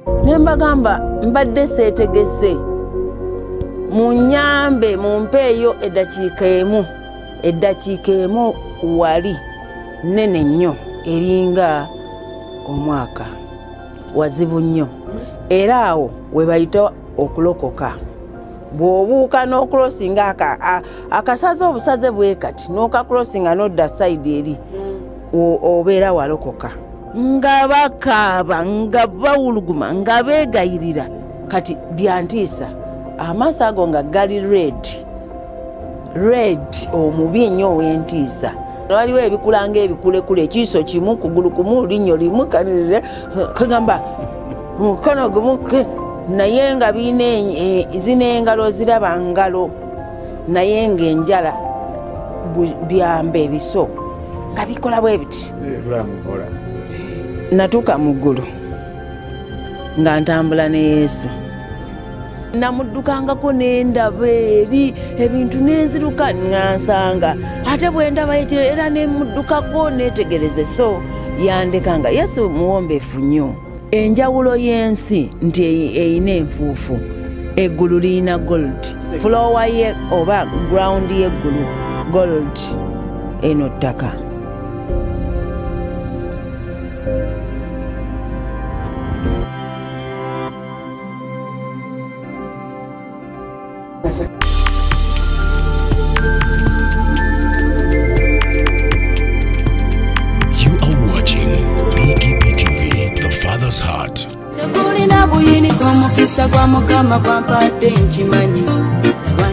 Ne mbagamba mbadde seetegese, munyambe mumpeeyo eddakiika emu. Eddakiika emu wali nene nnyo, eringa omwaka, wazibu nnyo. Era awo we bayita okulokoka. Bw'obuuka n'okulosinga akasaze obusaze bwe kati n'okakulosinga n'odda sayidi eri, obeera walokoka. Nga bakaaba, nga bawuluguma, nga beegayirira. Kati byantiisa, amaaso ago nga gali red red, omubi ennyo ow'entiisa. Waliwo ebikula ng'ebikulekule, ekiiso kimu, kugulu kumu, linnyo limu, kagamba mukono gumu, naye nga birina zino engalo ziraba ngalo, naye ng'enjala byamba ebiso nga bikola bwe biti. Natuuka mu ggulu nga ntambula ne Yesu. Namuddukangako nendaba eri ebintu nenziruka ngansanga, ate bwe ndaba era nemuddukako netegereze. So yandekanga. Yesu muwombeefu nnyo. Enjawulo y'ensi nti eyina enfuufu, eggulu lirina gold. Floor ye oba ground y'eggulu gold, eno ttaka. You are watching BGP TV, the Father's Heart.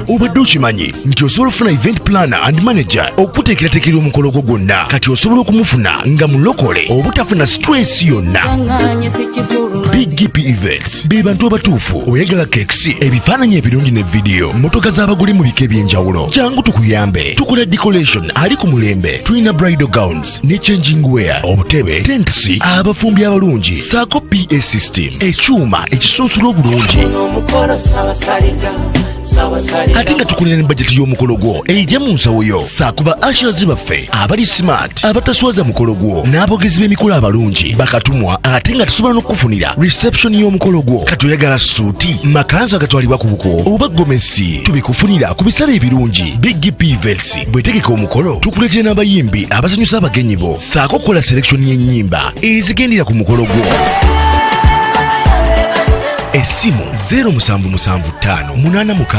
Obadde okimanyi nti osobola okufuna event planner and manager okuteekerateekera omukolo gwo gwonna? Kati osobola okumufuna nga mulokole obutafuna stress yonna. BGP Events be bantu abatuufu. Oyagala cakes, ebifaananyi ebirungi ne vidiyo, mmotoka z'abagole mu bika eby'enjawulo, jangu tukuyambe. Tukola decoration ali ku mulembe, tulina bridal gowns ne changing wear, obutebe, tents, abafumbi abalungi, saako PA system, ekyuma ekisunsula obulungi. Ate nga tukulira ne bajeti y'omukolo gwo ejja mu nsawo yo, saakuba ushers baffe abali smart, abataswaza mukolo gwo, n'abogezi b'emikolo abalungi bakatumwa. Ate nga tusobola n'okukufunira reception y'omukolo gwo. Kati oyagala suuti, makanzu agatwalibwa ku buko oba gomesi, tubikufunira ku bisale ebirungi. BGP Events bwetegeka omukolo, tukuleetera n'abayimbi abasanyusa abagenyi bo, saako okukola selection y'ennyimba ezigendera ku mukolo gwo. Essimu 0775 86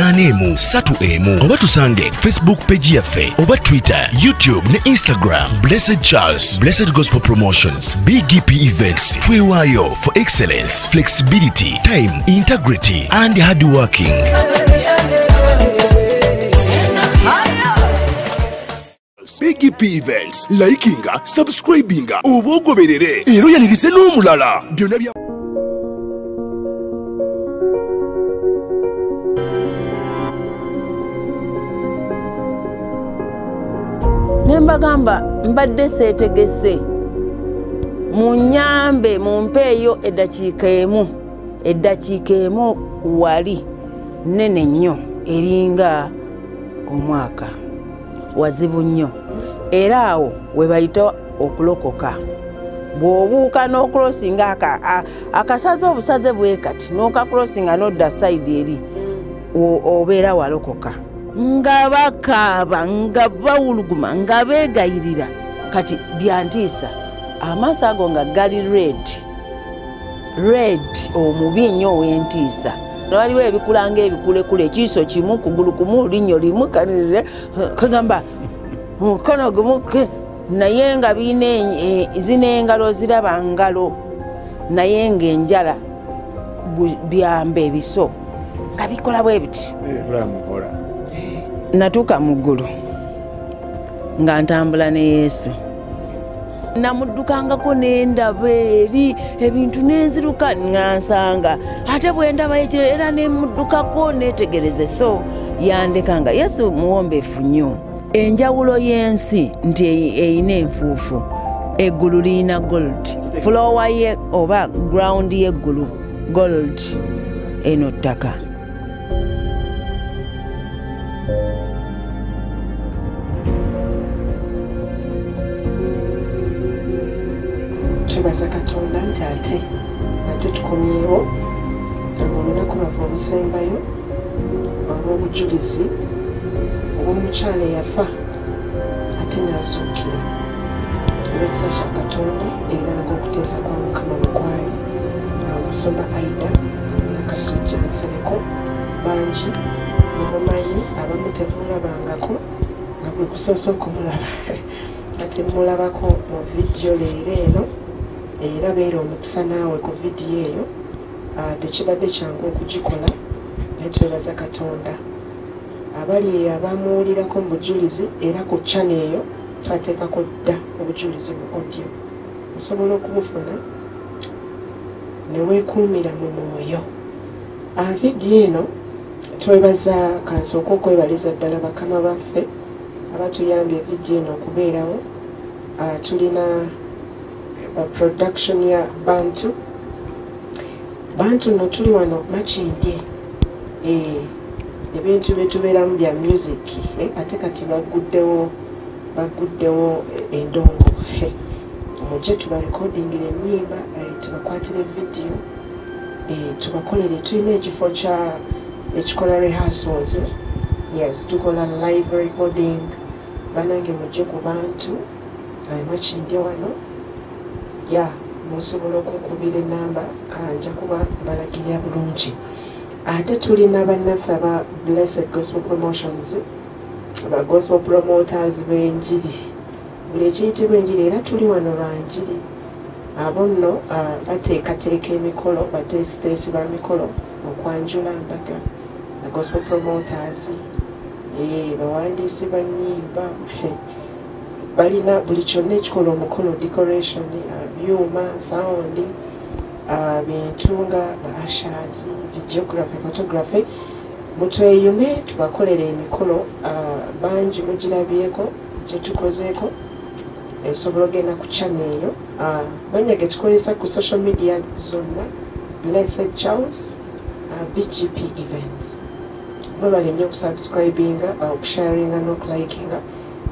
81 31, oba tusange Facebook page yaffe oba Twitter, YouTube ne Instagram. Blessed Charles, Blessed Gospel Promotions, BGP Events. Twewaayo for excellence, flexibility, time, integrity and hard working. BGP Events, likinga, subscribinga oba ogoberere era oyanirize n'omulala. Byonna bya Ne mbagamba mbadde seetegese, munyambe mumpeeyo eddakiika emu. Eddakiika emu wali nene nnyo, eringa omwaka, wazibu nnyo. Era awo we bayita okulokoka. Bw'obuuka n'okulosinga akasaze obusaze bwe kati n'okakulosinga n'odda sayidi eri, obeera walokoka. Nga bakaaba, nga bawuluguma, nga beegayirira. Kati byantiisa, amaaso ago nga gali red red, omubi ennyo ow'entiisa. Waliwo ebikula ng'ebikulekule, ekiiso kimu, kugulu kumu, linnyo limu, kagamba mukono gumu, naye nga birina zino engalo ziraba ngalo, naye ng'enjala byamba ebiso nga bikola bwe biti. Natuuka mu ggulu nga ntambula ne Yesu. Namuddukangako nendaba eri ebintu nenziruka ngansanga, ate bwe ndaba era nemuddukako netegereze. So yandekanga. Yesu muwombeefu nnyo. Enjawulo y'ensi nti eyina enfuufu, eggulu lirina gold. Floor ye oba ground y'eggulu gold, eno ttaka. Twebaza Katonda nti ate Ate tukomyewo olunaku lwaffe olusembayo olw'obujulizi obw'omukyala eyafa ate n'azuukira olw'ekisa kya Katonda era ng'okuteesa kwa Mukama bwe kwali. Musumba Aidah Nakasujja Nsereko, bangi mubamanyi, abamu temulabangako nga bwe kusoose okumulaba, kati mulabako mu vidiyo leero eno, era beera omukisa naawe ku vidiyo eyo. Tekibadde kyangu okugikola, naye twebaza Katonda. Abali abamuwulirako mu bujulizi, era ku channel eyo twateekako dda obujulizi mu audio, osobola okubufuna ne weekuumira mu mwoyo. Vidiyo eno twebaza, kansooka okwebaliza ddala bakama baffe abatuyambye vidiyo eno okubeerawo. Tulina production ya Bantu. Bantu nno tuli wano Makindye, ebintu byetubeeramu bya music, ate kati baguddewo endongo. Mujje tubarekodingira ennyimba, tubakwatire vidiyo, tubakolere. Tulina ekifo kya ekikola rehearsals, yes, tukola live recording. Banange mujje ku Bantu Makindye wano, ya musobola okunkubira enamba, nja kuba balagirira bulungi. Ate tulina bannaffe aba Blessed Gospel Promotions, aba gospel promoters b'enjiri, buli ekiyitibwa enjiri, era tuli wano lwa njiri. Abo nno bateekateeka emikolo, bateesiteesi ba mikolo, okwanjula, mbaga, gospel promoters, bawandiisi ba nnyimba, balina buli kyonna ekikola omukolo, decoration, byuma, sound, bintu nga ushers, videography, photography. Mutweyune tubakolere emikolo. Bangi mugirabyeko gye tukozeeko, esobola ogenda ku channel eyo. Manya ge tukozesa ku social media zonna, Blessed Charles, BGP Events. Mwebale nnyo okusubscribinga, okusharinga n'okulikinga.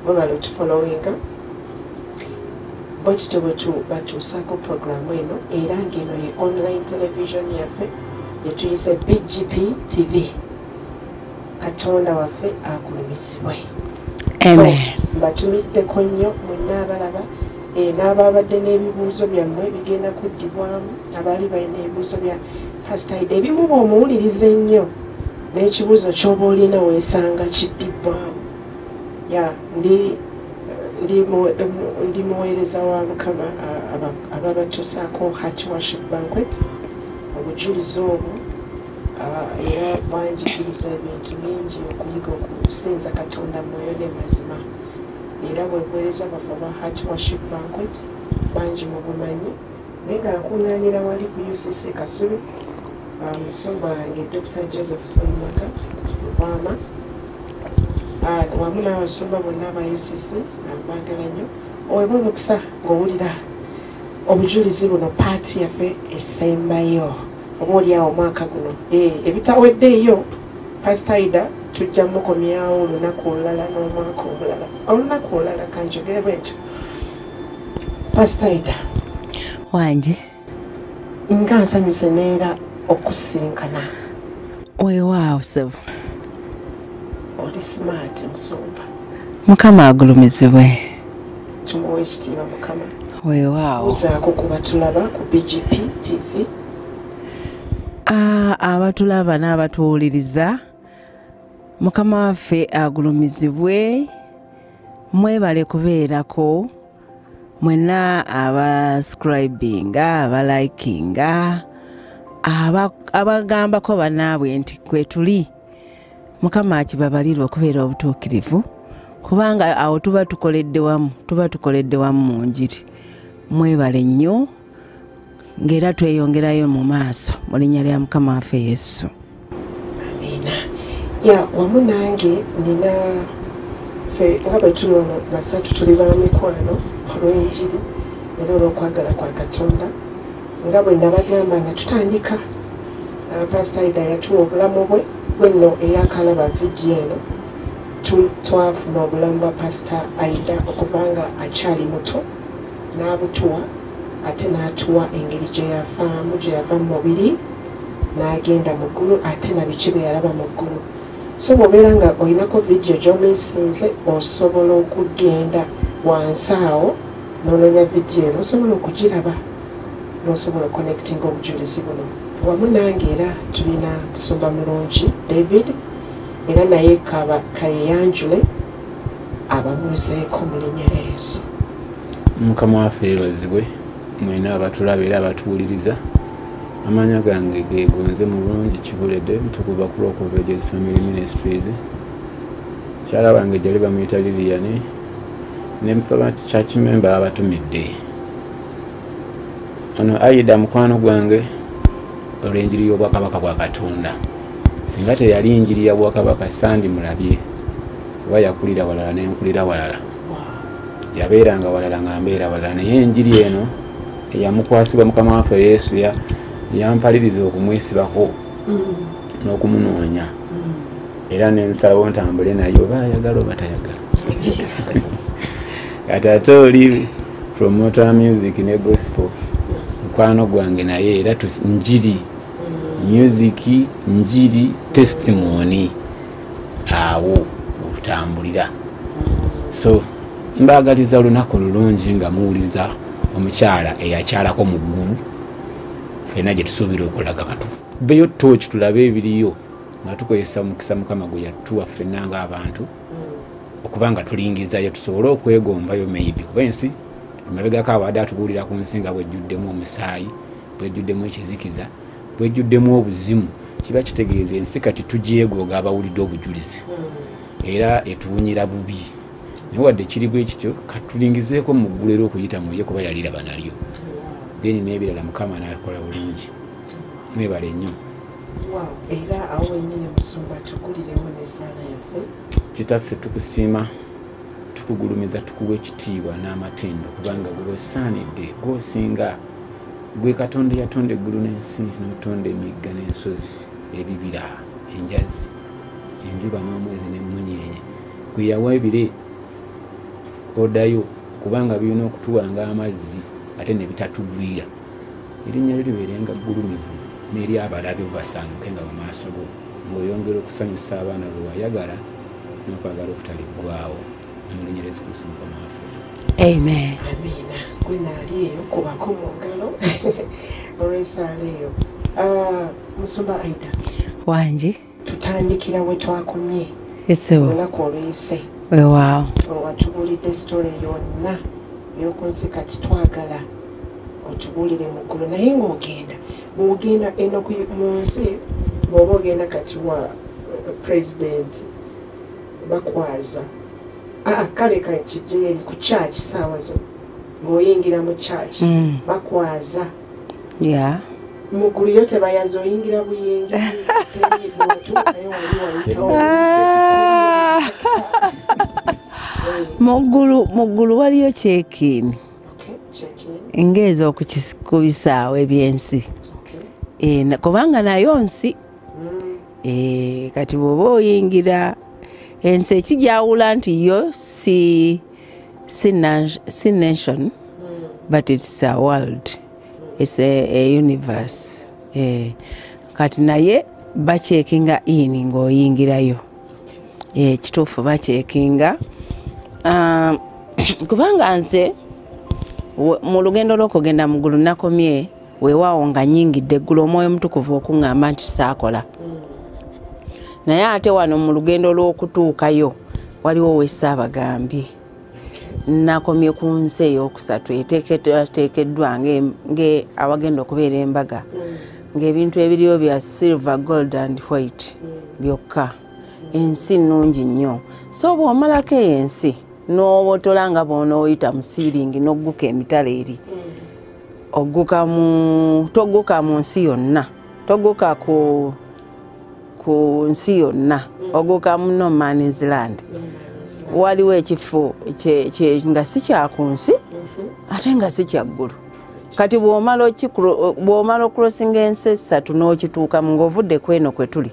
Mwebale otufollowinga. Bwekityo bwe batuusaako programu eno, era ng'eno ye online television yaffe gyetuyise BGP TV. Katonda waffe agulumizibwe. Amen. Mbatumiddeko nnyo mwenna abalaba, n'ababadde n'ebibuuzo byammwe bigenda kuddibwamu. Abaali balina ebibuuzo bya Pastor Aidah, ebimu bw'omuwuliriza ennyo n'ekibuuzo ky'oba olina weesanga kiddibwamu. Ya ndi muweereza wa Mukama ababatuusaako Heart Worship Banquet. Obujulizi obwo era bwanjigiriza ebintu bingi, okuyiga okusinza Katonda mwoyo ne mazima. Era bwe buweereza bwaffe obwa Heart Worship Banquet, bangi mu bumanyi, naye nga nkuŋŋaanira wali ku UCC Kasubi. Musumba wange Dr Joseph Ssemaka Lubwama wamu n'abasumba bonna aba UCC, baagala nnyo. Oweebwa omukisa ng'owulira obujulizi buno, part yaffe esembayo oba oliawo omwaka guno. Ebitaweddeeyo, Pastor Aidah tujja mukomyawo olunaku olulala n'omwaka omulala, olunaku olulala, kanjogere bwe ntyo. Pastor Aidah. Wangi. Nga nsanyuse neera okusisinkana. Weewaawo ssebo. Oli smart, musumba. Mukama agulumizibwe. Tumuwa ekitiibwa Mukama. Weewaawo. Buzaako ku batulaba ku BGP TV. Abatulaba n'abatuwuliriza, Mukama waffe agulumizibwe. Mwebale kubeerako mwenna abascribinga, abalikinga, abagambako bannaabwe nti kwe tuli. Mukama akibabalirwe okubeera obutuukirivu, kubanga awo tuba tukoledde wamu, tuba tukoledde wamu mu njiri. Mwebale nnyo, ng'era tweyongerayo mu maaso mu linnya lya Mukama waffe Yesu. Amiina. Ya wamu nange nina, ffe nga bwe tuli wano basatu, tuli ba mikwano olw'enjiri era olw'okwagala kwa Katonda. Nga bwe nabagamba nga tutandika, Pastor Aidah yatuwa obulamu bwe bwenno eyakalaba vidiyo eno. Twafuna obulamu bwa Pastor Aidah okuva nga akyali muto n'abutuwa. Ate n'atuwa engeri gye yavaamu, gye yava mu mubiri n'agenda mu ggulu, ate na biki bye yalaba mu ggulu. So bw'obeera nga olinako vidiyo gy'omisinze, osobola okugenda wansi awo n'onoonya vidiyo eno, osobola okugiraba n'osobola okuconnectinga obujulizi buno. Wamu nange era tulina Musumba Mulungi David, era naye kayeyanjule ababuuzeeko mu linnya lya Yesu. Mukama waffe yeebazibwe, mwena abatulaba era abatuwuliriza. Amanya gange gegonze Mulungi Kibule David, tukuva ku Rock of Ages Family Ministries. Mukyala wange gyali bamuyita Lilian, ne church member abatumidde. Ono Aida mukwano gwange olw'enjiri y'obwakabaka bwa Katonda. Singa teyali njiri ya bwakabaka sandi mulabye, kuba yakulira walala n'enkulira walala. Yabeeranga walala nga mbeera walala, naye enjiri eno eyamukwasibwa Mukama waffe Yesu yampaliriza okumwesibako n'okumunoonya. Era nensalawo ntambule naye oba ayagala oba tayagala. Kati ate oli promoter music ne gospel mukwano gwange naye era njiri music, njiri testimony awo okutambulira. So mbaagaliza olunaku lulungi nga muwuliriza omukyala eyakyalako mu ggulu, ffenna gye tusuubira okulaga. Katubeyo tooki tulabe ebiriyo nga tukozesa omukisa Mukama gwe yatuwa ffenna ng'abantu okuba nga tulingizayo tusobole okwegombayo maybe, kuba ensi emabegako abadde atubuulira ku nsi nga bwejjuddemu omusaayi, bwejjuddemu ekizikiza, bwejjuddemu obuzimu. Kiba kitegeeza ensi kati tugyegooga abawulidde obujulizi, era etuwunyira bubi. Naye wadde kiri bwe kityo, katulingizeeko mu ggulu era okuyita mu ye, kuba yaliraba nalyo. Then n'ebirala Mukama n'akola bulungi. Mwebale nnyo. Era awo wennyini Musumba tugulirewo n'essaala yaffe. Kitaffe tukusiima, tukugulumiza, tukuwa ekitiibwa n'amatendo, kubanga gwe osaanidde, gw'osinga, gwe Katonda eyatonda eggulu n'ensi, n'otonda emigga n'ensozi, ebibira, enjazi, enjuba n'omwezi n'emmunyeenye. Gwe yawa ebire odayo, kubanga birina okutuwanga amazzi ate ne bitatugwira. Erinnya lyo libeerenga ggulumivu n'eri abalabe basanguke nga mu maaso go, ng'oyongera okusanyusa abaana be wayagala n'okwagala okutaliggwaawo. Mu linnya lya Yesu Kristo Mukama waffe. Amen. Amiina. Gwe naali eyo kubako mu ngalo olw'essaala eyo. Musumba Aida. Wangi. Tutandikira we twakomye olunaku oluyise. Weewaawo. Watubuulidde story yonna ey'oku nsi, kati twagala otubuulire mu ggulu. Naye ng'ogenda bw'ogenda eno mu nsi, bw'oba ogenda kati wa president bakwaza, kale kakijje eri ku church saawa zo ng'oyingira mu church bakwaza. Mu ggulu yo tebayaza, oyingira buyingizi, teri bw'otuukayo wali wayitawo. Mu ggulu waliyo check-in. Ngeza okukubisaawo ebyensi, kubanga nayo nsi. Kati bw'oba oyingira ensi ekijawula nti yo si nation, but it's a world, it's a universe. Kati naye bacheckinga in ng'oyingirayo. Kituufu bacheckinga, kubanga nze mu lugendo lw'okugenda mu ggulu nakomye weewaawo nga nnyingidde eggulu, Omwoyo Omutukuvu okuŋŋamba nti saakola. Naye ate wano mu lugendo lw'okutuukayo waliwo wessaabagambye. Nakomye ku nsi ey'okusatu eteekeddwa awagenda okubeera embaga, ng'ebintu ebiriyo bya silver, gold and white byokka. Ensi nnungi nnyo. So bw'omalako eyo ensi n'owotola nga bw'onooyita mu siiringi n'ogguka emitala eri, togguka mu nsi yonna, togguka ku nsi yonna, ogguka mu no man's land. Waliwo ekifo nga si kya ku nsi ate nga si kya ggulu. Kati bw'omala okucrossinga ensi essatu n'okituukamu ng'ovudde ku eno kwe tuli,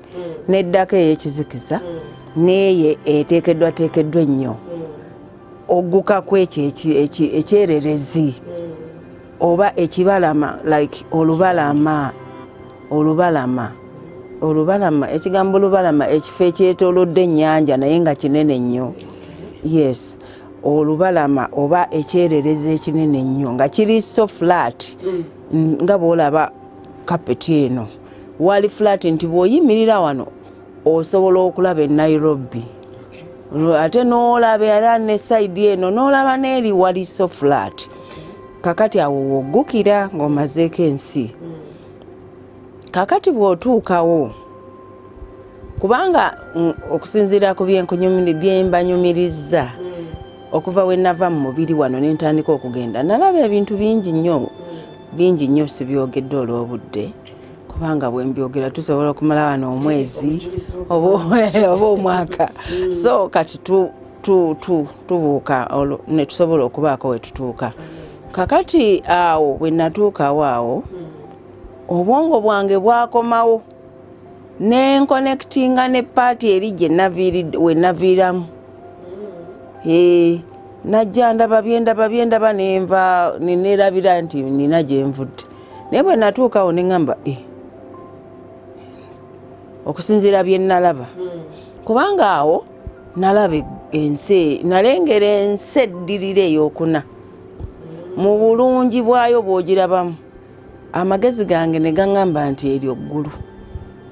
n'eddako ey'ekizikiza n'eyo eteekeddwateekeddwa ennyo, ogguka ku ekyo ekyererezi, Oba ekibalama, like olubalama, olubalama, olubalama, ekigambo olubalama, ekifo ekyetoolodde ennyanja naye nga kinene nnyo. Yes, olubalama oba ekyererezi ekinene nnyo nga kiri so flat, nga bw'olaba kapeti eno. Wali flat nti bw'oyimirira wano osobola okulaba e Nairobi. Ate n'olaba era ne side eno n'olaba n'eri, wali so flat. Kakati awo woggukira ng'omazeeko ensi. Kakati bw'otuukawo, kubanga okusinziira ku bye mbanyumirizza, okuva we nava mu mubiri wano ne ntandika okugenda, nalaba ebintu bingi nnyo, bingi nnyo sibyogedde olw'obudde, kubanga bwe mbyogera tusobola okumala wano omwezi oba omwaka. So kati tubuuka ne tusobola okubaako we tutuuka. Kakati awo bwe natuukawo awo, obwongo bwange bwakomawo ne nkonectinga ne paati eri gye we naviiramu. Najja ndaba byendaba byendaba nenva neerabira nti nina gye nvudde. Naye bwe natuukawo ne ŋŋamba okusinziira bye nalaba, kubanga awo nalaba ensi, nalengera ensi eddirira ey'okuna mu bulungi bwayo bw'ogirabamu. Amagezi gange ne gaŋŋamba nti eryo ggulu,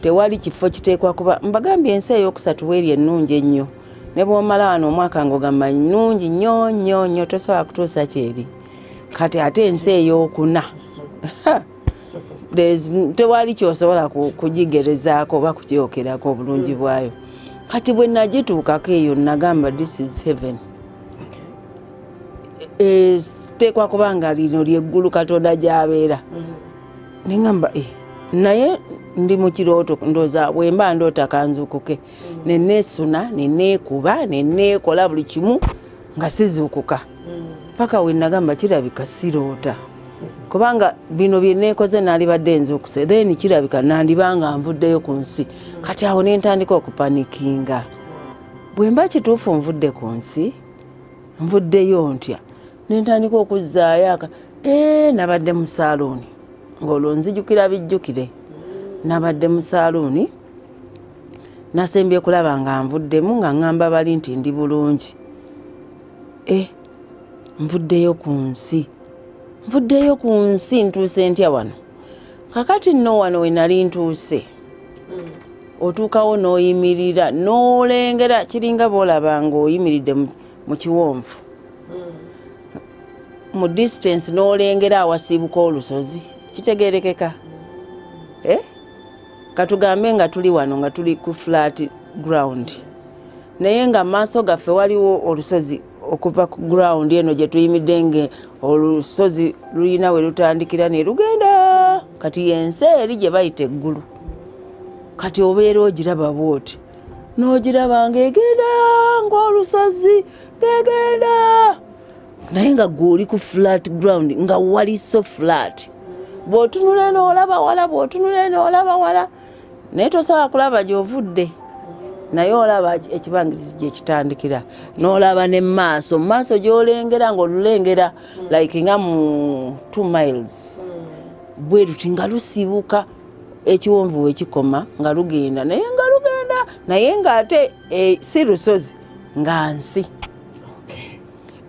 tewali kifo kiteekwa kuba. Mbagambye ensi ey'okusatu weeri ennungi ennyo, ne bw'omala wano omwaka ng'ogamba nnungi nnyo nnyo nnyo, tosobola kutuusa kyeri. Kati ate ensi ey'okuna tewali ky'osobola kugigerezaako oba kugyokerako obulungi bwayo. Kati bwe nagituukako eyo nagamba this is heaven. Teekwa kubanga lino lyeggulu Katonda gy'abeera. Ne ŋŋamba naye ndi mu kirooto, ndowooza bwe mba ndoota kanzuukuke. Ne neesuna, ne neekuba, ne neekola buli kimu nga sizuukuka. Paka we nagamba kirabika siroota, kubanga bino bye neekoze naalibadde nzuukuse, then kirabika nandibanga nvuddeyo ku nsi. Kati awo ne ntandika okupanikinga. Bwe mba kituufu nvudde ku nsi, nvuddeyo ntya? Ne ntandika okuzzaayo aka nabadde mu saaluuni, ng'olwo nzijukira bijjukire. Nabadde mu saaluuni, nasembye kulaba nga nvuddemu, nga ŋŋamba bali nti ndi bulungi. Nvuddeyo ku nsi, nvuddeyo ku nsi, ntuuse ntya wano? Kakati nno wano we nali ntuuse, otuukawo n'oyimirira n'olengera, kiringa bw'olaba ng'oyimiridde mu kiwonvu mu distance, n'olengera awasiibuka olusozi. Kitegeerekeka? Katugambe nga tuli wano nga tuli ku flat ground, naye nga maaso gaffe waliwo olusozi okuva ku ground eno gye tuyimiridde, nga olusozi lulina we lutandikira ne lugenda. Kati yensi eri gye bayita eggulu. Kati obeera ogiraba bw'oti, n'ogiraba ng'egenda ng'olusozi ng'egenda, naye nga gwe oli ku flat ground, nga wali so flat. Bw'otunula eno olaba wala, bw'otunula eno olaba wala, naye tosobola kulaba gy'ovudde, naye olaba ekibangirizi gye kitandikira, n'olaba ne maaso mu maaso gy'olengera ng'olulengera like nga mu 2 miles bwe luti, nga lusibuka ekiwonvu we kikoma nga lugenda, naye nga lugenda, naye ng'ate si lusozi, nga nsi,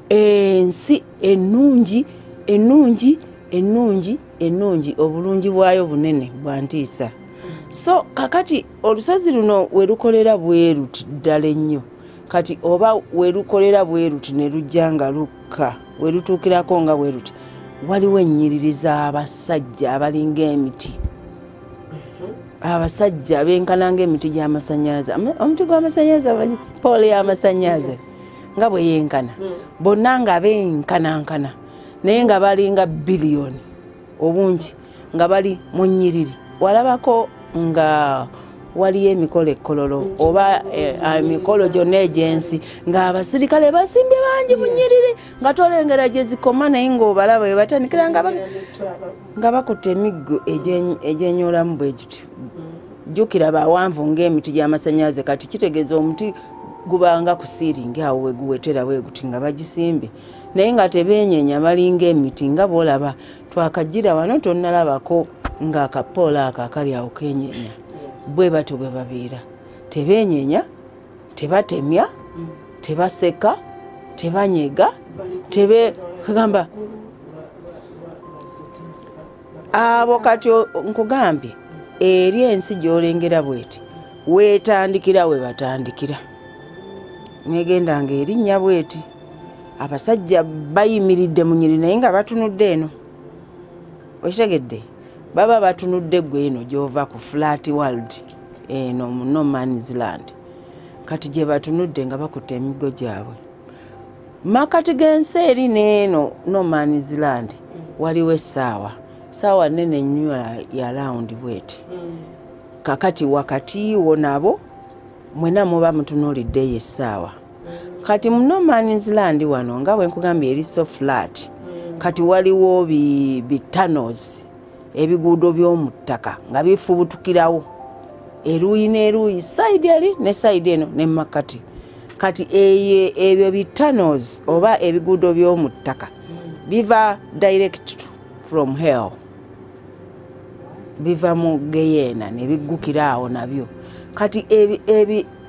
ensi ennungi ennungi ennungi ennungi, obulungi bwayo bunene bwa ntiisa. So kakati olusozi luno we lukolera bwe luti ddala ennyo. Kati oba we lukolera bwe luti ne lujja nga lukka, we lutuukirako nga bwe luti, waliwo ennyiriri z'abasajja abalinga emiti, abasajja benkana ng'emiti gy'amasannyalaze. Omuti gw'amasannyalaze, poolo y'amasannyalaze nga bwe yenkana, bonna nga benkanankana, naye nga balinga biliyoni obungi, nga bali mu nnyiriri. Walabako nga waliyo emikolo ekkololo oba emikolo gyonna egy'ensi, ng'abasirikale basimbye bangi mu nnyiriri, nga tolengera gye zikoma, naye ng'obalaba we batandikira nga bakutte emiggo egyenyolamu bwe gityo. Jjukira bawanvu ng'emiti gy'amasannyalaze. Kati kitegeeza omuti gubanga ku siiringi awo we guwetera bwe guti nga bagisimbye, naye nga tebeenyenya, balinga emiti nga bw'olaba Twakajjira wano tonnalabako ng'akapoola ako akali awo kenyenya. Bwe batyo bwe babeera. Tebeenyenya, tebatemya, tebaseka, tebanyega, tebe kugamba abo. Kati nkugambye eri ensi gy'olengera bweti weetandikira, we batandikira negenda ng'erinnya bweti. Abasajja bayimiridde mu nyiri naye nga batunudde eno, okitegedde? Baba batunudde gwe eno gy'ova ku flat world eno mu no man's land. Kati gye batunudde nga bakutte emiggo gyabwe. Makati g'ensi eri n'eno no man's land waliwo essaawa, saawa nene nnyo ya round bweti. Kakati wakati wo nabo mwena muba mutunuulidde eyo essaawa. Kati mu no man's land wano nga bwe nkugambye eri so flat, kati waliwo bi tunnels, ebiguudo by'omu ttaka nga bifubutukirawo eruuyi n'eruuyi, side eri ne side eno ne makkati. Kati ebyo bi tunnels oba ebiguudo by'omu ttaka biva direct from hell, biva mu geyeena ne biggukira awo nabyo. Kati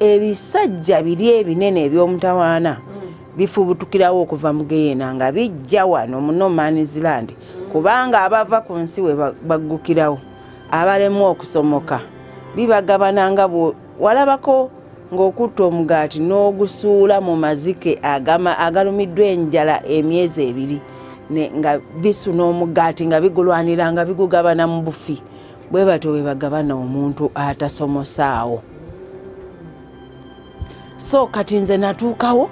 ebisajja biri ebinene eby'omutawaana bifubutukirawo okuva mu geyeena nga bijja wano mu no man's land, kubanga abava ku nsi we baggukirawo abalemu okusomoka bibagabana. Nga walabako ng'okutta omugaati n'ogusuula mu mazike agalumiddwa enjala emyezi 2, nga bisuna omugaati nga bigulwanira nga bigugabana mu bufi. Bwe batyo bwe bagabana omuntu atasomosaawo. So kati nze natuukawo.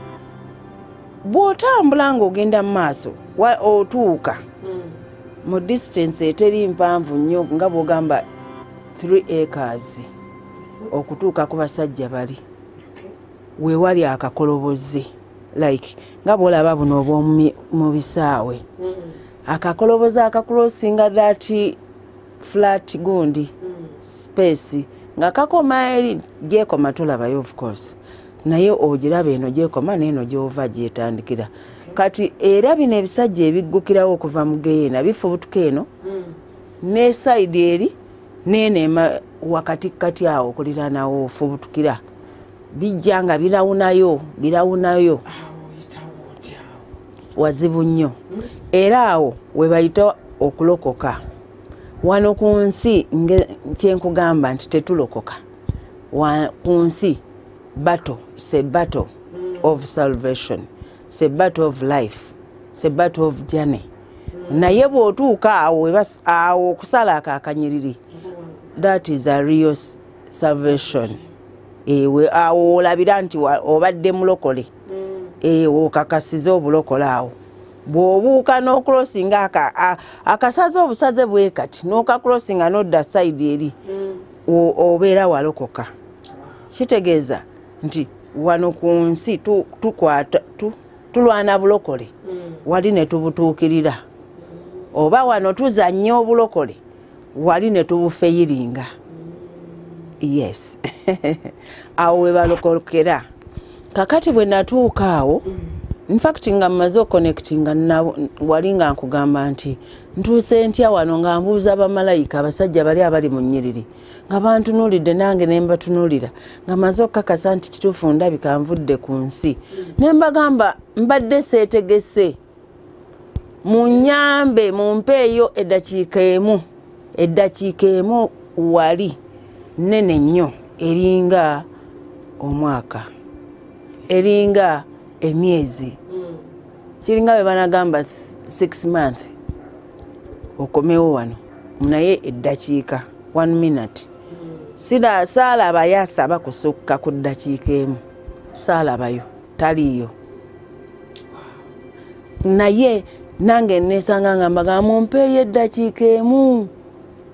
Bw'otambula ng'ogenda mu maaso otuuka mu distance eteri mpanvu nnyo, nga bw'ogamba 3 acres okutuuka ku basajja bali weewali akakolobozi, like nga bw'olaba buno obw'omu bisaawe, akakolobozi akakulosinga that flat gundi space nga kakoma eri gyekoma tolabayo of course, naye ogiraba eno gyekoma n'eno gy'ova gyetandikira. Kati era bino ebisajja ebiggukirawo okuva mu geyeena bifubutuka eno ne side eri n'eno wakati kati awo okuliraanawo ofubutukira, bijja nga birawunayo birawunayo, wazibu nnyo. Era awo we bayita okulokoka. Wano ku nsi kyenkugamba nti tetulokoka ku nsi. Battle, it's a battle of salvation, it's a battle of life, it's a battle of journey. Naye bw'otuuka awo awo okusala ako akanyiriri, that is a real salvation. Ewe awo olabira nti obadde mulokole, ewe okakasiza obulokole awo. Bw'obuuka n'okulosinga akasaze obusaze bwe kati n'okakulosinga n'odda side eri, obeera walokoka. Kitegeeza nti wano ku nsi tukwata tulwana bulokole, wali ne tubutuukirira, oba wano tuzannya obulokole, wali ne tubufeyiringa. Yes, awo we balokokera. Kakati bwe natuuka awo, in fact nga mmaze oconnectinga wali nga nkugamba nti ntuuse ntya wano, nga mbuuza bamalayika abasajja bali abali mu nnyiriri nga bantunuulidde, nange ne mbatunuulira nga mmaze okukakasa nti kituufu ndabika nvudde ku nsi. Ne mbagamba mbadde seetegese, munyambe mumpeeyo eddakiika emu. Eddakiika emu wali nene nnyo, eringa omwaka, eringa emyezi, kiringa bwe banagamba 6 months okomewo wano, naye eddakiika 1 minute. Saalabayo asaba kusukka ku ddakiika emu, saalabayo, taliiyo. Naye nange nesanga nga mbagamba mumpeeyo eddakiika emu,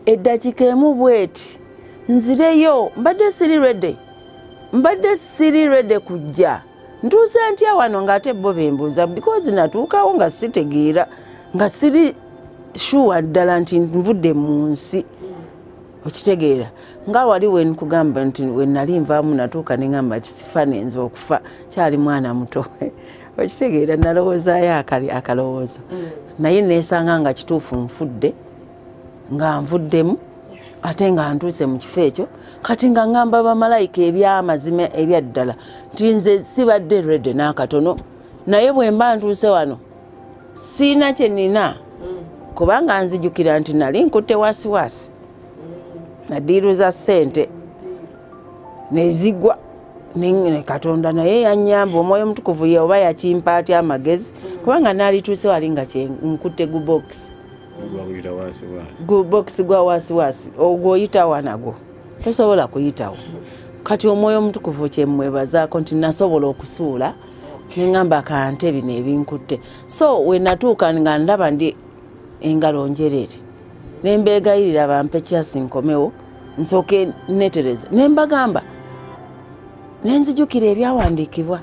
eddakiika emu bweti nzireyo. Mbadde siri ready, mbadde siri ready kujja. Ntuuse ntya wano ng'ate bo bembuuza, because natuukawo nga sitegeera, nga siri sure ddala nti nvudde mu nsi. Okitegeera nga wali we nkugamba nti we nali nvaamu natuuka ne ŋŋamba nti sifa nenza okufa, kyali mwana muto. Okitegeera, nalowoozaayo akalowoozo, naye neesanga nga kituufu nfudde, nga nvuddemu, ate nga ntuuse mu kifo ekyo. Kati nga ŋŋamba bamalayika ebyamazima ebyaddala nti nze sibadde ready n'akatono, naye bwe mba ntuuse wano siina kye nina, kubanga nzijukira nti nali nkutte wasiwasi, nadiiruza ssente nezigwa ne Katonda naye yannyamba, Omwoyo Omutukuvu ye oba yakimpa atya amagezi, kubanga naalituuse wali nga nkutte gu box, gu box gwa wasiwasi, ogwo oyitawa nagwo tosobola kuyitawo. Kati Omwoyo Omutukuvu kyemwebazaako nti nasobola okusuula neŋŋamba kante bino ebinkutte. So we natuuka nga ndaba ndi engalo njerere, ne mbeegayirira bampe kyasi nkomewo nsooke netereza, ne mbagamba ne nzijukira ebyawandiikibwa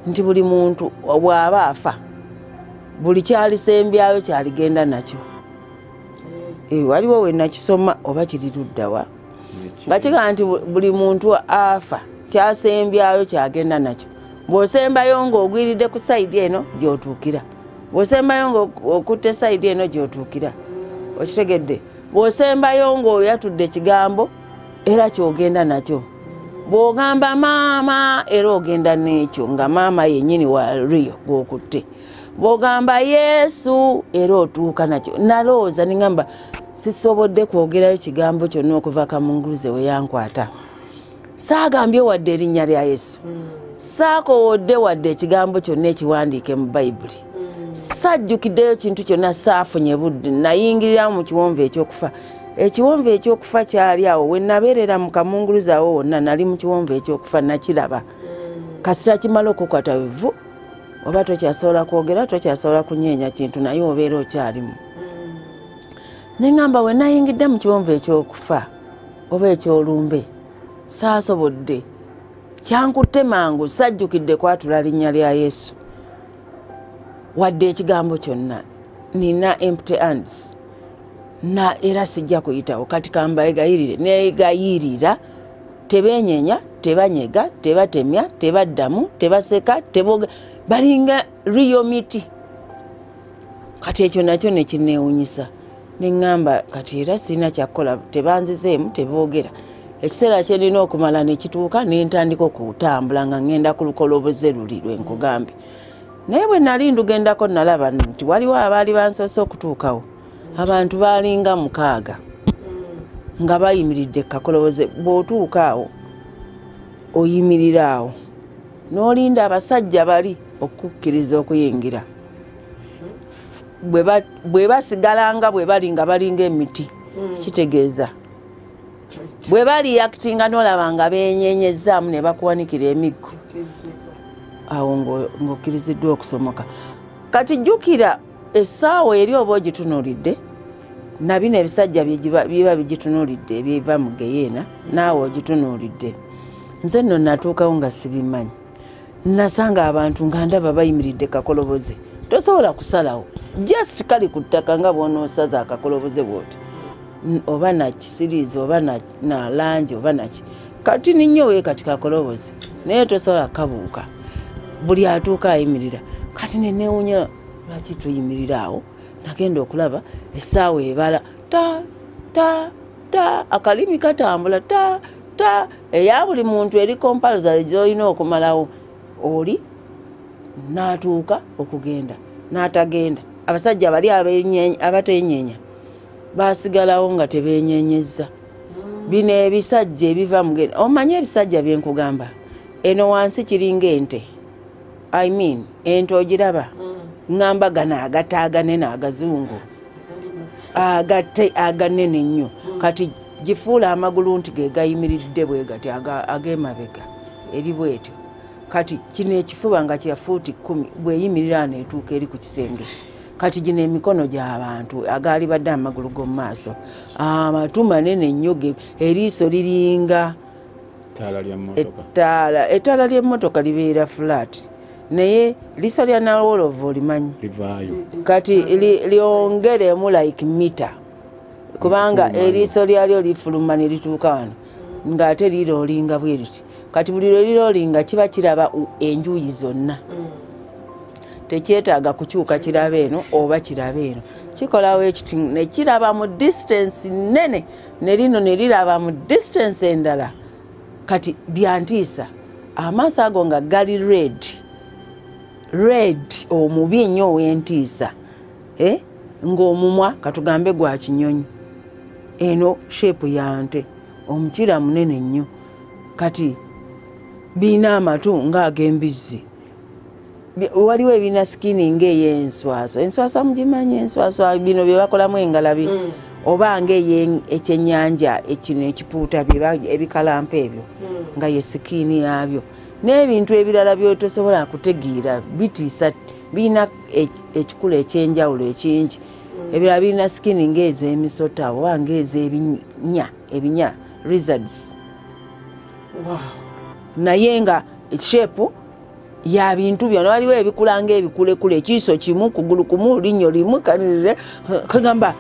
nti buli muntu bw'aba afa buli kyalisembyayo kyaligenda nakyo. Waliwo we nakisoma oba kiri luddawa nga kigamba nti buli muntu afa kyasembyayo kyagenda nakyo. Bw'osembayo ng'ogwiridde ku sayidi eno gy'otuukira, bw'osembayo ng'okutte sayidi eno gy'otuukira, okitegedde. Bw'osembayo ng'oyatudde ekigambo era ky'ogenda nakyo. Bw'ogamba maama era ogenda n'ekyo, nga maama yennyini wa riyo gw'okutte. Bw'ogamba Yesu era otuuka nakyo. Nalowooza ne ŋŋamba sisobodde kwogerayo kigambo kyonna okuva Kamunguluze we yankwata. Saagambye wadde erinnya lya Yesu, saakowodde wadde ekigambo kyonna ekiwandiike mu Bayibuli, sajjukiddeyo kintu kyonna, saafunye budde. Nayingirira mu kiwonvu ekyokufa. Ekiwonvu ekyokufa kyali awo we nabeerera mu Kamunguluze awo wonna, nali mu kiwonvu ekyokufa, nakiraba. Kasita kimala okukwata bivu, oba tokyasobola kwogera, tokyasobola kunyeenya kintu, naye obeera okyalimu. Ne ŋŋamba we nayingidde mu kiwonvu ekyokufa oba ekyolumbe, saasobodde, kyankutte mangu, sajjukidde kwatula linnya lya Yesu wadde ekigambo kyonna. Nina empty hands na era sijja kuyitawo. Kati kambaegayirire, negayirira, tebeenyenya, tebanyega, tebatemya, tebaddamu, tebaseka, teboga, balinga riyo miti. Kati ekyo nakyo nekinneewunyisa, ne ŋŋamba kati era sirina kyakukola, tebanzizeemu, teboogera. Ekiseera kye nina okumala ne kituuka, ne ntandika okutambula nga ŋŋenda ku lukoloboze luli lwe nkugambye. Naye bwe nali ndugendako nalaba nti waliwo abaali bansoose okutuukawo. Abantu baalinga 6 nga bayimiridde kakoloboze. Bw'otuuka awo oyimirira awo n'olinda abasajja bali okukkiriza okuyingira. Bwe basigalanga bwe bali nga balinga emiti, kitegeeza bwe bali yakitinga n'olaba nga beenyenyezaamu ne bakuwanikira emiggo, awo ng'okkiriziddwa okusomoka. Kati jjukira essaawa eri oba ogitunuulidde, na bino ebisajja biba bigitunuulidde ebiva mu geyeena, naawe ogitunuulidde. Nze nno natuukawo nga sibimanyi, nasanga abantu nga ndaba bayimiridde kakoloboze, tosobola kusalawo, just kali ku ttaka nga bw'onoosaza akakoloboze bw'oti, oba nakisiriizi oba na langi oba naki, kati nnyo we kati kakoloboze, naye tosobola kabuuka. Buli atuuka ayimirira. Kati ne neewuunya lwaki tuyimirira awo. Nagenda okulaba essaawa ebala ta ta ta, akalimi katambula ta ta, eya buli muntu eri compulsory gy'olina okumalawo. Oli n'atuuka okugenda n'atagenda. Abasajja bali abateenyeenya baasigalawo nga tebeenyenyezza. Bino ebisajja ebiva mugenda, omanye ebisajja bye nkugamba, eno wansi kiringa ente. I mean ente ogiraba, ŋŋamba gano agate aganene agazungu, agate aganene nnyo. Kati gifuula amagulu nti ge gayimiridde bwe gati ag'emabega eri bwetyo. Kati kino ekifuba nga kya fuuti 10 bweyimirira neetuuka eri ku kisenge. Kati gino emikono gy'abantu agaali badde amagulu g'omu maaso, amatu manene nnyo, eriiso liringa ettaala ly'emmotoka libeera flat, naye liiso lya nawolovu olimanyi, kati lyongeremu like mita, kubanga eriiso lyalyo lifuluma ne lituuka wano ng'ate liroolinga bwe riti. Kati buli lwe liroolinga kiba kiraba enjuyi zonna. Tekyetaaga kukyuka kiraba eno oba kiraba eno. Kikolawo ekiti ne kiraba mu distance nnene, ne lino ne liraba mu distance endala. Kati byantiisa. Amaaso ago nga gali red. Red omubi ennyo ow'entiisa. Ng'omumwa katugambe gwa kinyonyi. Eno shape ya nte. Omukira munene nnyo. Kati birina amatu ng'ag'embizzi. Waliwo ebirina skin ng'ey'enswaso. Enswaso mugimanyi, enswaso bino bye bakolamu engalabi. Oba ng'ekyennyanja ekino ekipuuta ebikalampa ebyo nga ye skin yaabyo. N'ebintu ebirala by'otosobola kutegeera bitiisa, birina ekikula ekyenjawulo ekingi. Ebirala birina skin ng'ez'emisota oba ng'ez'ebinya, ebinya lizards. Naye nga shape ya bintu byonna. Waliwo ebikula ng'ebikulekule, ekiiso kimu, kugulu kumu, linnyo limu, kagamba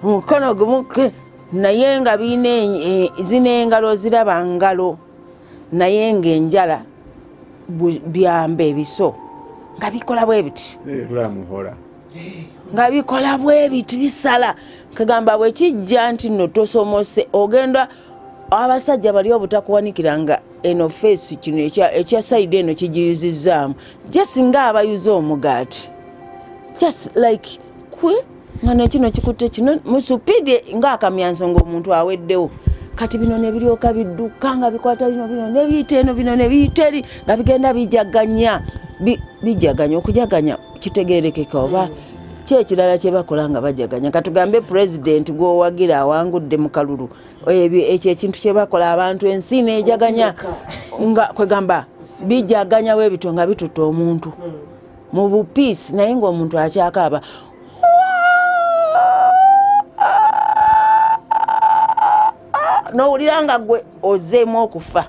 mukono gumu, naye nga birina zino engalo ziraba ngalo, naye ng'enjala byamba ebiso nga bikola bwe biti, nga bikola bwe biti bisala. Kagamba bwe kijja nti nno tosomose, ogenda abasajja bali obutakuwanikira nga eno face kino ekya side eno kigiyuzizzaamu, just ng'abayuza omugaati, just like kwe nga nekino kikutte kino musupidi ng'akamyanso ng'omuntu aweddewo. Kati bino ne biryoka bidduka nga bikwata bino, bino ne biyita eno, bino ne biyita eri, nga bigenda bijaganya, bijaganya. Okujaganya kitegeerekeka oba ki ekirala kye bakola nga bajaganya? Katugambe pulezidenti gw'owagira awangudde mu kalulu, ekyo ekintu kye bakola abantu ensi n'ejaganya, nga kwegamba bijaganya bwebityo nga bitutta omuntu mu bupiisi, naye ng'omuntu akyakaaba. N'owulira nga gwe ozzeemu okufa,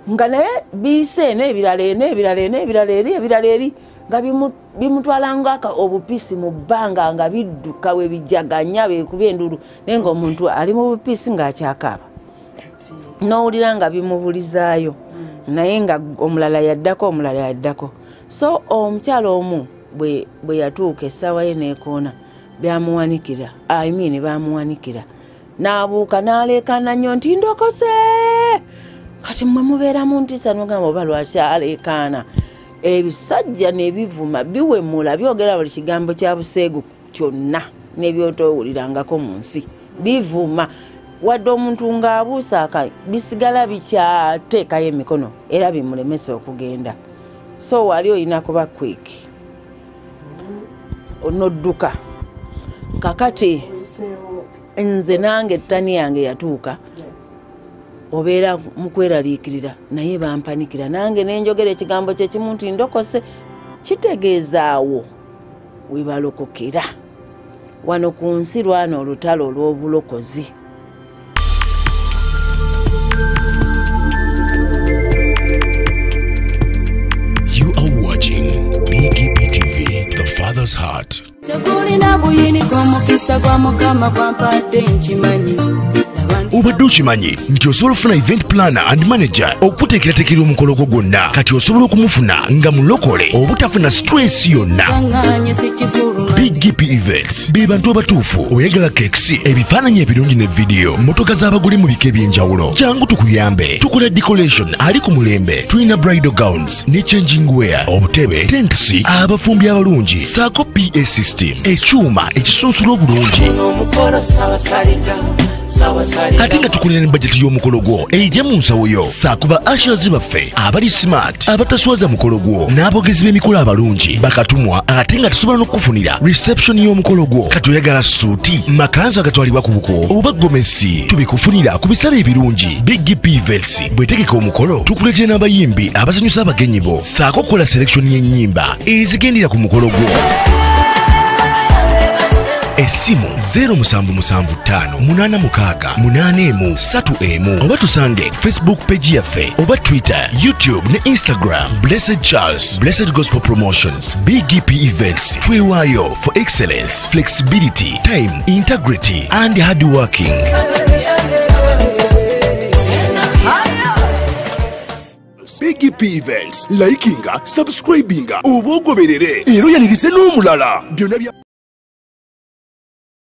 nga naye biyise eno ebirala eno ebirala eno ebirala eri ebirala eri, nga bimutwala obupiisi mu bbanga nga bidduka we bijaganya beekuba endulu, naye ng'omuntu ali mu bupiisi ng'akyakaaba. N'owulira nga bimubulizaayo, naye nga omulala yaddako, omulala yaddako. So omukyala omu bwe yatuuka essaawa ye n'ekoona, byamuwanikira, I mean bamuwanikira, n'abuuka n'aleekaana nnyo nti ndokose. Kati mmwe mubeera mu ntiisa n'ogamba oba lwaki aleekaana. Ebisajja n'ebivuma biwemula, byogera buli kigambo kya buseegu kyonna n'ebyotowulirangako mu nsi, bivuma. Wadde omuntu ng'abuusa aka bisigala bikyateekayo emikono era bimulemesa okugenda. So wali olina kuba quick onodduka. Kakati nze nange ettani yange yatuuka, obeera mu kweraliikirira, naye bampanikira nange nenjogera ekigambo kye kimu nti ndokose. Kitegeezaawo we balokokera wano ku nsi, lwana olutalo olw'obulokozi. You are watching BGP TV, the Father's Heart. Tegulina buyinike omukisa gwa Mukama gwampadde nkimanyi. Obadde okimanyi nti osobola okufuna event planner and manager okuteekerateekera omukolo gwo gwonna? Kati osobola okumufuna nga mulokole obutafuna stress yonna. Big P Events be bantu abatuufu. Oyagala cakes, ebifaananyi ebirungi ne vidiyo, mmotoka z'abagole mu bika eby'enjawulo, jangu tukuyambe. Tukola decoration ali ku mulembe, tulina bridal gowns ne changing wear, obutebe, tents, abafumbi abalungi, saako PA system, ekyuma ekisunsula obulungi. Ate nga tukulira ne bajeti y'omukolo gwo ejja mu nsawo yo, saakuba ushers baffe abali smart, abataswaza mukolo gwo, n'abogezi b'emikolo abalungi bakatumwa. Ate nga tusobola n'okukufunira reception y'omukolo gwo. Kati oyagala suuti, makanzu agatwalibwa ku buko oba gomesi, tubikufunira ku bisale ebirungi. Big P Events bwetegeka omukolo, tukuleetera n'abayimbi abasanyusa abagenyi bo, saako okukola selection y'ennyimba ezigendera ku mukolo gwo. Essimu 0775 86 81 31, oba tusange Facebook page yaffe oba Twitter, YouTube ne Instagram. Blessed Charles, Blessed Gospel Promotions, BGP Events. Twewaayo for excellence, flexibility, time, integrity and hard working. Big P Events. Likinga, subscribinga, oba ogoberere era oyanirize n'omulala. Byonna bya